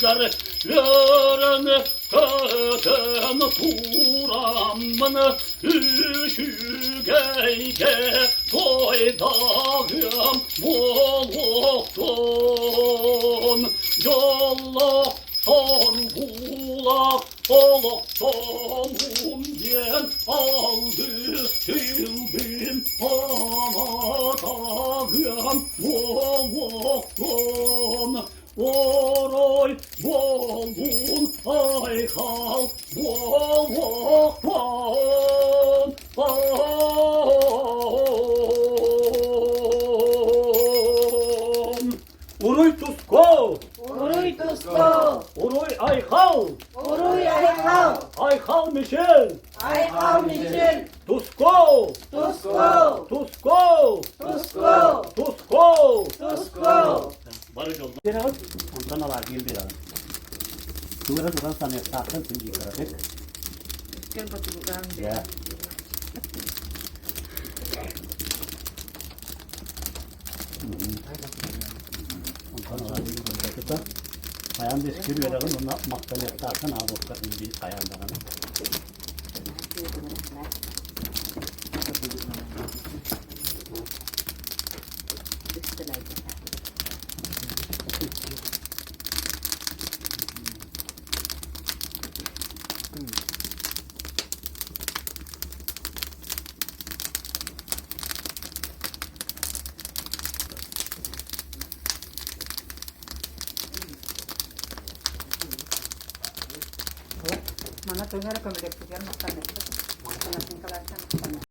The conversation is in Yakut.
Үрдүгэр үөрэн көтөн тураммын үчүгэйгэ туойдаҕым буолуохтун. Дьоллоох соргулаах олохтонум диэн алгыс тылбын анатаҕым буолуохтун. Орой буоллун айхал буолуохтун. Уруй туску! Уруй туску! Уруй айхал! Уруй айхал! Айхал Мишель! Айхал Мишель! Туску! Туску! Туску! Туску! Туску! Туску! Бары жолда. Онтон алааргыын биэрэҕин. Туора туран саныахтааххын син дии кыратык. Кем потулугаан Дьэ. Онтон алааргыын көрбөтүтэ. Хайаан да искир үөрэҕин уонна махтаныахтааххын аабыахтарын биир хайаан даҕаны. Мана төһө эрэ көмөлөспүтүгэр махтаныахпыт. Конашенкалартан махтаныахпыт.